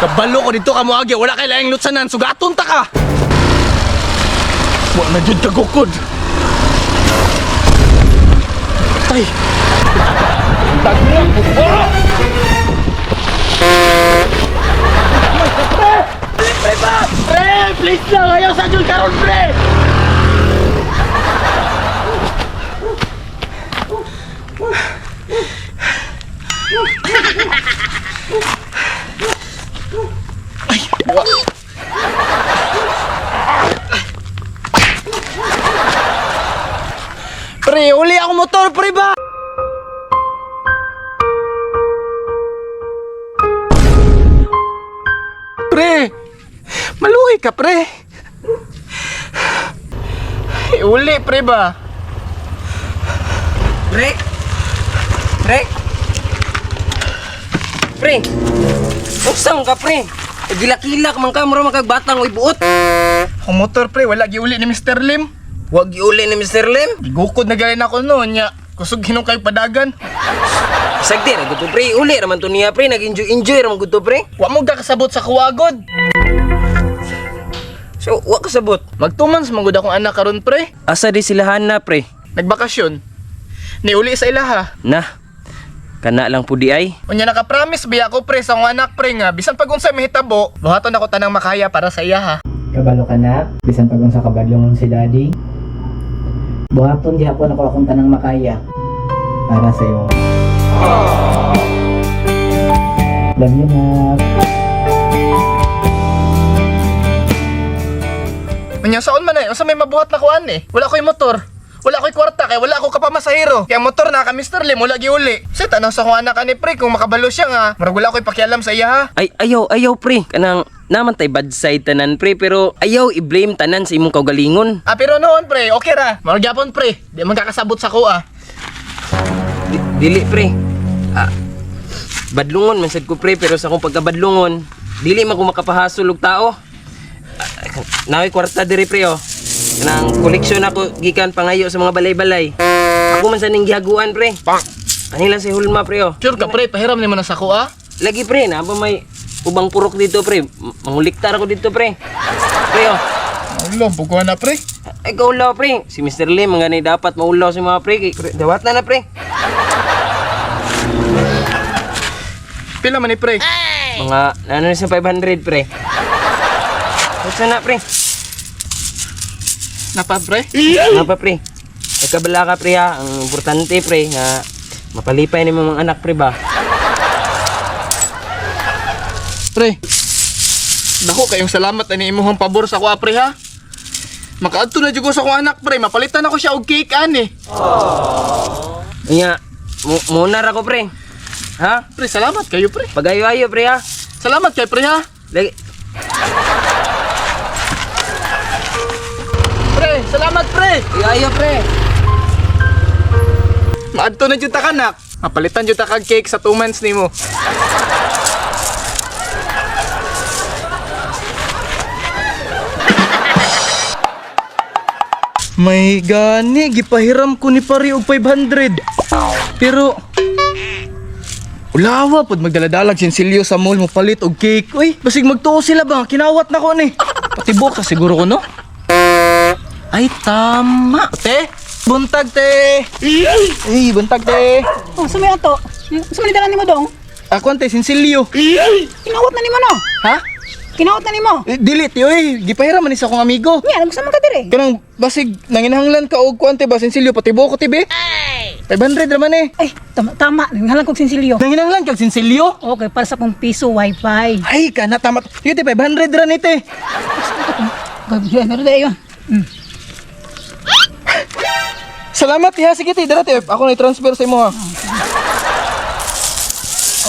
Kabalo ko dito ka moagi, wala kay laing lutsanan, sugaton ta ka. Wa na jud kagukod. Tay. Tagmo. Pre! Pre ba? Pre, please lang ayaw sa jud karon pre. Pre, uli ako motor, pre ba? Pre, maluhi ka, pre. Uli, pre ba? Pre! Pre! Pre! Unsang ka, pre? Gilakilak man ka, mura man kag batang oy buot. Ang motor, pre, wala giuli ni Mr. Lim. Wag giuli ni Mr. Lim. Gukod na galing ako noon, nya. Kusog hinong kayo padagan. Sagdi ra gud to, pre. Uli ra man to niya, pre. Nag-enjoy enjoy ra man gud to, pre. Wa mo kakasabot sa kuwagod. So, wa ka sabot. Magtumans man gud akong anak karon, pre. Asa di sila hana, pre? Nagbakasyon. Niuli sa ilaha. Na. Kana lang pud di ay. Unya naka-promise biya ko pre sa akong anak pre nga bisan pag unsay mahitabo, buhaton ako tanang makaya para sa iya ha. Kabalo ka na, bisan pag unsa kabadlongon si daddy. Buhaton gihapon ako akong tanang makaya para sa iyo. Love you na. Unya saon man ay, unsa may mabuhat na kuan eh. Wala ko'y motor. Wala ko'y kwarta kay wala ko kapamasahero. Kaya motor na ka Mr. Lim wala giuli. Sa tanaw sa akong anak ani pre kung makabalo siya nga, murag wala ko'y pakialam sa iya ha. Ay, ayaw, ayaw, pre. Kanang naman tay bad side tanan, pre, pero ayaw i-blame tanan sa imong kaugalingon. Ah, pero noon pre, okay ra. Murag gyapon pre, di man kakasabot sa kuha. Dili, pre. Ah, badlungon man sad ko, pre, pero sa akong pagkabadlungon, dili man ko makapahasol og tao. Ah, naoy kwarta diri, pre, oh. Kanang koleksyon ako gikan pangayo sa mga balay-balay. Ako man sa ning gihaguan, pre. Kanila si Hulma, pre, oh. Sure ka pre, pahiram nimo na sa kuha. Lagi, pre, na ba may ubang purok dito, pre. Manguliktar ako dito, pre. Pre, oh. Ulo, bukuan na pre. Ay, kaulaw, pre. Si Mr. Lim, mga ni dapat maulaw si mga pre. Pre, dawat na na, pre. Pila man ni pre? Mga, ano na sa 500, pre. Basta na, pre. Napa pre? Nga pa, pre. Nagkabala ka, pre, ha. Ang importante, pre, nga mapalipay ni mga anak, pre, ba? Pre. Dako kayong salamat ani imong pabor sa kuha pre ha. Makaadto na jud ko sa akong anak pre, mapalitan ako siya og cake ani. Nga, muna ra ko, pre. Ha? Pre, salamat kayo pre. Pagayo-ayo, pre, ha? Salamat kay pre ha. Lagi. Pre, salamat pre. Ayo-ayo, pre. Maadto na jud ta kanak. Mapalitan jud ta kag cake sa 2 months nimo. May gani, gipahiram ko ni pare og 500. Pero Ulawa pod magdaladalag sinsilyo sa mall mo palit og cake. Uy, basig magtuo sila ba? Kinawat na ko ni. Patibok ka siguro ko no. Ay tama. Te, buntag te. Ay, buntag te. Oh, sa may ato. Sa may dala nimo dong? Ako ante sinsilyo. Kinawat na nimo no. Ha? Kinawat na nimo. Eh, dili te oy, gipahiram man ni sa akong amigo. Nya, gusto man ka dire. Kanang basig nanginahanglan ka og kuan te ba sinsilyo patibok ko te be. 500 ra man eh. Ay, tama tama, nanghalang kog sinsilyo. Nanginahanglan kag sinsilyo? Okay, para sa kong piso wifi. Ay, kana tama. Sige te 500 ra ni te. Gabi, meron dayon. Salamat ha. Sige te, dara te. Ako na i-transfer sa imo ha.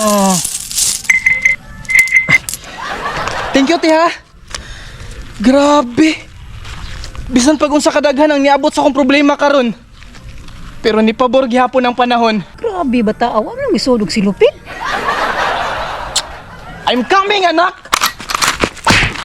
Oh. Thank you te ha. Grabe. Bisan pag unsa kadaghan ang niabot sa akong problema karon. Pero ni pabor gihapon ang panahon. Grabe ba tao? Ano may sudog si Lupin? I'm coming anak.